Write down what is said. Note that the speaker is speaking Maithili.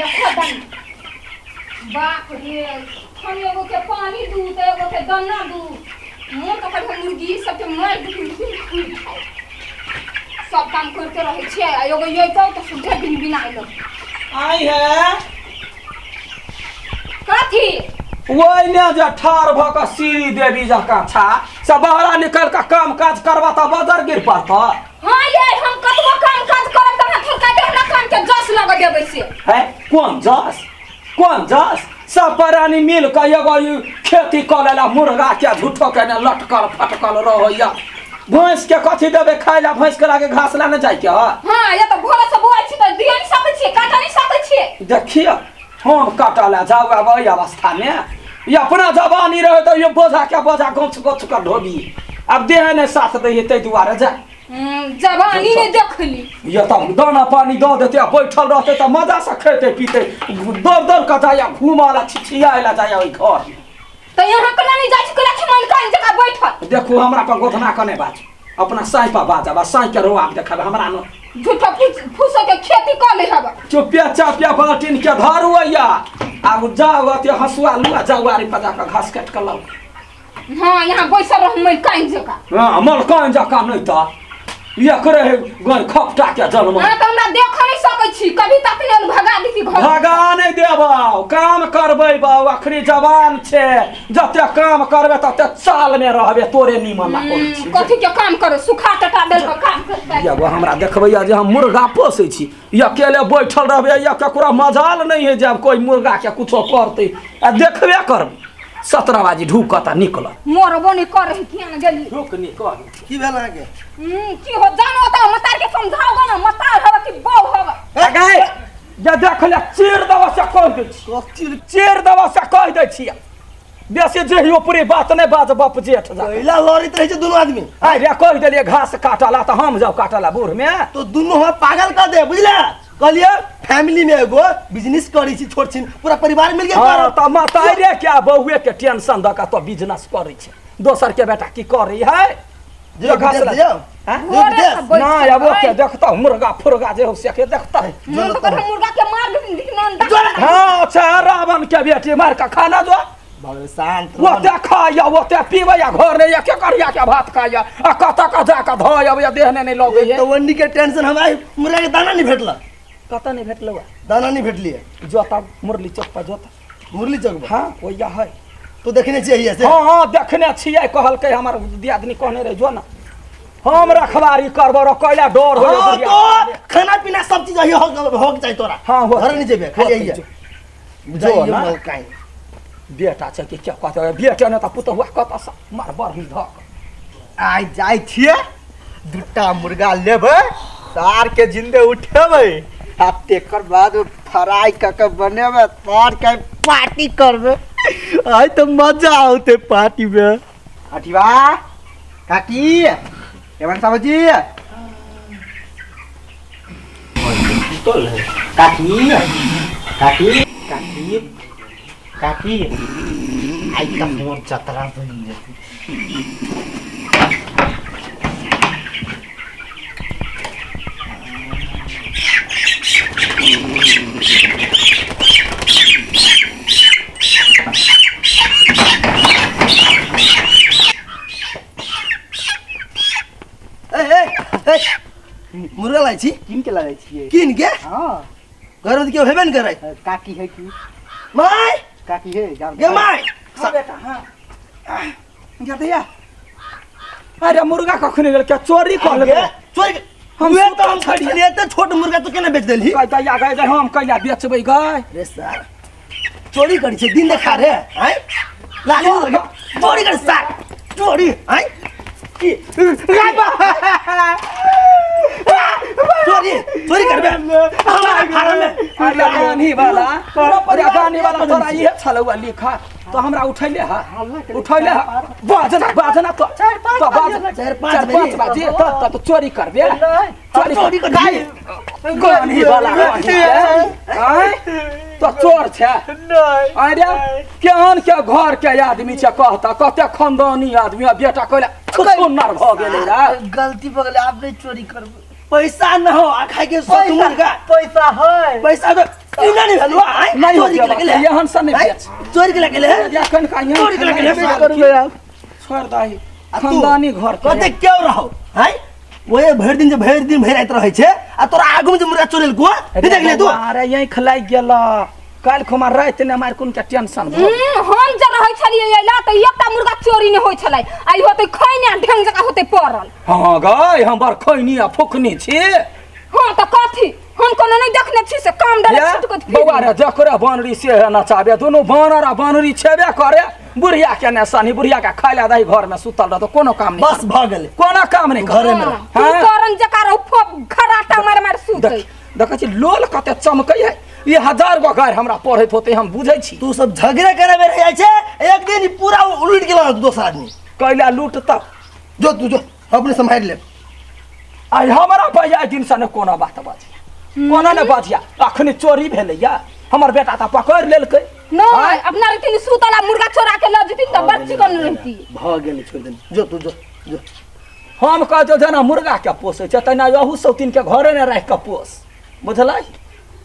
देखो तनी बाप रे हम एगो के पानी दू त एगो के दाना दू मोर कपड़ के मुर्गी सब के मार दुखी दुखी सब काम करते रहे छे आ एगो यइतो त सुधे बिन बिन आइलो आई है कथी ओइ ने जे ठार भ क सीढ़ी देवी जका छा से बहरा निकल के काम काज करबा त बजर गिर पड़त। हां ये हम कतबो काम काज करब त हमरा थोड़का के हमरा काम के जस लग देबै से है कोन जस कोन जस सब प्राणी मिल के एगो खेती क लेला मुर्गा के झूठो के ने लटकल फटकल रहैया भैंस के कथी देबे खाय ला भैंस के लागे घास ला ने जाय के। हां ये त भोरे से बुआइ छी त दिय नहीं सकै छी काट नहीं सकै छी। देखियो हम काटला जाऊ अब एहि अवस्था में ये अपना जवानी रहे तो ये बोझा के बोझा गछ गछ कर ढोबी अब देह ने साथ दैये तै दुआरे जा जवानी ने देखली ये त दाना पानी the देते बैठल रहते त मजा से खेते पीते दौड़ दौड़ के जाया घुमाला छिछियाला जाया ओइ घर त यहाँ केना नहीं जाइ छी केना छी मन कान जका बैठल। देखू हमरा पर गोधना कने बाज अपना साई पर बाजब साई के रोआब देखब हमरा न झूठा फूस के खेती क ले हब चुपिया चापिया बाल्टीन के धरू अइया आब जाओ अते हसुआ लुआ जाओ आरी पर जाके घास काट के लाओ। हां यहाँ बैसल रह मन कान जका। हां मन कान जका नहीं त एकरे गन खपटा के जन्म। हां त हमरा देख नहीं सकै छी कभी त अपने भगा देती घर भगा नहीं देबौ काम करबै बाऊ अखनी जवान छे जते काम करबे तते चाल में रहबे तोरे नीमन ना करै छी। कथी के काम करे सुखा टटा देल के काम करतै। एगो हमरा देखबै जे हम मुर्गा पोसै छी अकेले बैठल रहबै या ककरो मजाल नहीं है जे अब कोई मुर्गा के कुछो करतै आ देखबे करबै 17 बाजी ढुकत आ निकलत मरबो नहीं करे किया न गेली ढुक निकल की भेल अहाँ के की हो जानो त मतार के समझाओ न मतार हवा कि बौ हवा गए जे देख ले चीर दवा से कह दै छी चीर दवा से कह दै छी बेसी जेहियो पूरी बात नहीं बाज बाप जेठ जा पहिला लड़ैत रहै छै दुनू आदमी। आइ रे कह देलियै घास काटला त हम जाऊ काटला बूढ़ में तो दुनू हम पागल कर दे बुझले कहलिए फैमिली में एगो बिजनेस करै छी छोट छिन पूरा परिवार मिल के करब त मतारे क्या बहुए के टेंशन द के तो बिजनेस करै छै दोसर के बेटा की करै है जे घास ले ना अब के देखता मुर्गा फुर्गा जे हो से के देखता है मुर्गा के मार दिखना। हां अच्छा रावण के बेटी मार के खाना दो शांत ओते खाया ओते पीबै या घर नहीं या के करिया के भात खाया आ कत कत जाके धोय अब या देह नहीं लगै तो वन्नी के टेंशन हमरा मुर्गा के दाना नहीं भेटल कत नहीं भेटल दाना नहीं भेटलिए जोता मुरली चौक पर जोता मुरली चौक पर हां ओइया है तो देखने छियै से। हां हां देखने छियै कहलकै हमर दियादनी कहने रहे जो ना हम रखवारी करबो रो कैला डर होय तो खाना पीना सब चीज हो हो के चाही तोरा। हां हो घर नहीं जेबे खाली आइए जो ना बेटा छै कि क्या कहते बेटा ने त पुतहुआ कत से मार बरही धक आइ जाइ छियै दूटा मुर्गा लेबै सार के जिंदे उठेबै आ तेकर बाद फ्राई क के बनेबै तार के पार्टी करबै आइ त मजा औते पार्टी में। अठिवा काकी एवन साहब जी काकी काकी काकी काकी आई त मोर जतरा बनि जेतै। ए ए ए मुर्गा लाई छी किन के लाई छी किन के? हां घर में केओ हेबे न करै काकी है की my काकी है गे my. हां बेटा हां जा दैया अरे मुर्गा कखने गेल क्या चोरी क लेबै चोरी हम तो हम छड़िए त छोट मुर्गा तो केना बेच देलही कह दैया गए हम कैला बेचबै गए रे सर चोरी करै छै दिन देखा रे हैं लाली चोरी कर सर चोरी हैं की चोरी चोरी करबे हमरा फारम में अरे गानी वाला अरे गानी वाला तोरा इहे छलौआ लिखा तो हमरा उठैले हा उठैले हा बाजना बाजना तो तो बाज 4 5 5 बाजे त तो चोरी करबे चोरी चोरी करबे गानी वाला आय तो चोर छै नहीं अरे केहन के घर के आदमी छै कहता कते खानदानी आदमी आ बेटा कहला छुछुन्नर भ गेलै रे गलती भ गेलै आब नहीं चोरी करबै पैसा न हो आ खाए के सत मुर्गा पैसा है पैसा तो पूना नहीं भेलौ आय नहीं चोरी के लगले एहन सन नहीं बेच चोरी के लगले या कनका यहाँ चोरी के लगले करबे आप छोड़ दही खानदानी घर के कते क्यों रहो हैं ओए भरि दिन जे भरि दिन भरि राति रहै छै आ तोरा आगू में जे मुर्गा चोरेल को नहीं देखले तू। अरे यही खलाई गेल काल खुमा राति ने मार कोन के टेंशन भ हम जे रहै छलियै अइला त एकटा मुर्गा चोरी नै होय छलै आई होतै खैने ढंग जका होतै पड़ल। हां गई हम बर खैनी आ फुकनी छी। हां त कथी हम कोनो नै देखने छी से काम डाले छुटकत बौआ रे जकरा बनरी से है नचाबे दोनों बानर आ बनरी छेबे करे बुढ़िया के ने सनी बुढ़िया के खाय ला दही घर में सुतल रह तो कोनो काम नहीं बस भ गेलै कोनो काम नहीं घरे में हां करन जका रह खराटा मार मार सुतै। देखै छी लोल कते चमकै है ये हजार गो गाय हमरा पढ़ैत होते हम बुझै छी। तू सब झगड़ा करे में रह जाइ छै एक दिन पूरा उलट गेल दोसर आदमी कैला लूटता जो तू जो अपने संभाल ले। आई हमरा भैया दिन से ने कोनो बात बाजिया कोनो ने बाजिया अखनी चोरी भेलैया हमर बेटा त पकड़ लेलकै नहीं अपना रहती सुतला मुर्गा चोरा के ल जतिन त बच्ची कोन रहती भ गेल छोड़ दे जो तू जो जो हम कह जो जना मुर्गा के पोसै छै तैना यहू सौतीन के घरे ने राख के पोस बुझलै।